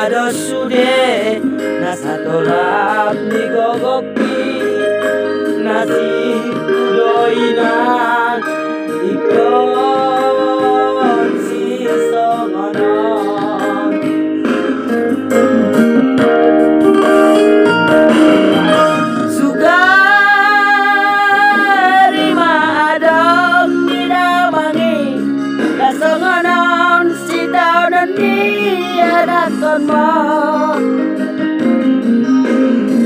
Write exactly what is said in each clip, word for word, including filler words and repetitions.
Dos sude na satolap ni gogongki, nasibku do inang ingkon sisongon on. Sugari ma adong di damang i na songon on sitaonon ni anakkon ma.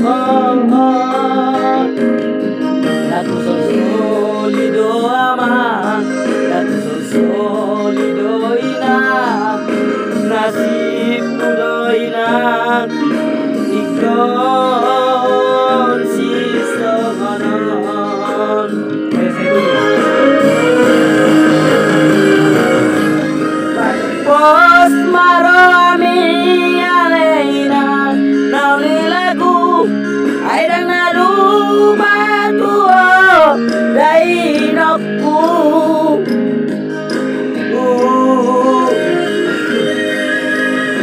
Oh, oh. Na husolsoli do amang, na husolsoli do inang, nasibku do inang ingkon sisongon on. Pos ma roha mi ale inang na uli lagu, ai ndang na lupa tu ho dainongku.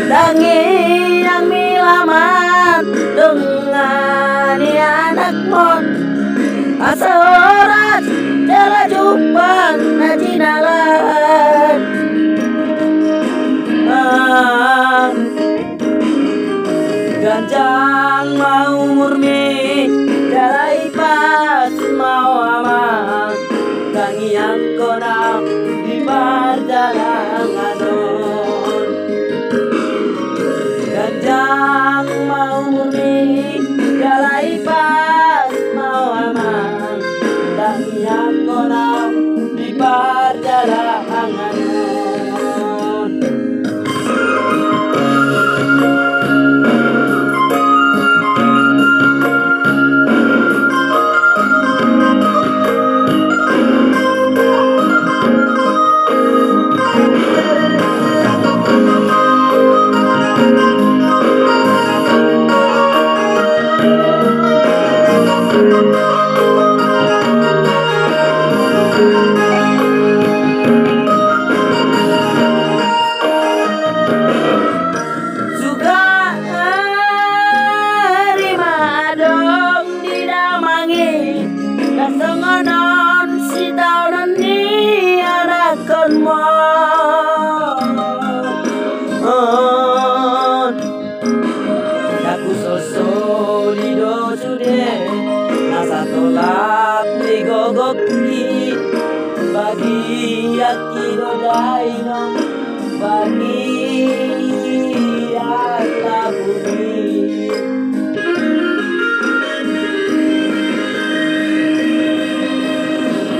Tangiang ni laman dongani anakmon, asa horas jala jumpang na jinalan. Ah, ganjang ma umurmi jala ipas ma ho amang, tangiangkon au di pardalangan on. Ganjang ma umurmi jala ipas ma ho amang, tangiangkon au di pardalangan on. Sugari ma adong di damang i na songon on sitaonon ni anakkon ma. Na husolsoli do sude na satolap ni gogongki, bagianki do dainong, bagian tabuni.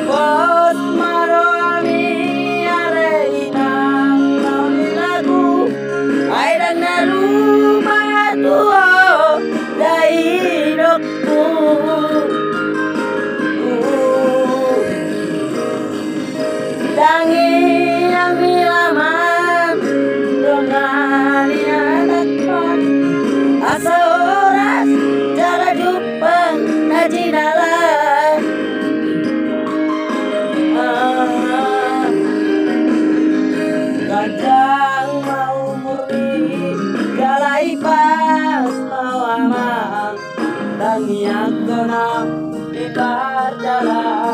Pos ma roha mi ale inang na uli lagu, ai ndang na lupa tu ho dainongku. Tangiang ni laman dongani anakmon, asa horas jala jumpang na jinalan. Ah, ganjang ma umurmi jala ipas ma ho amang, tangiangkon au di pardalangan.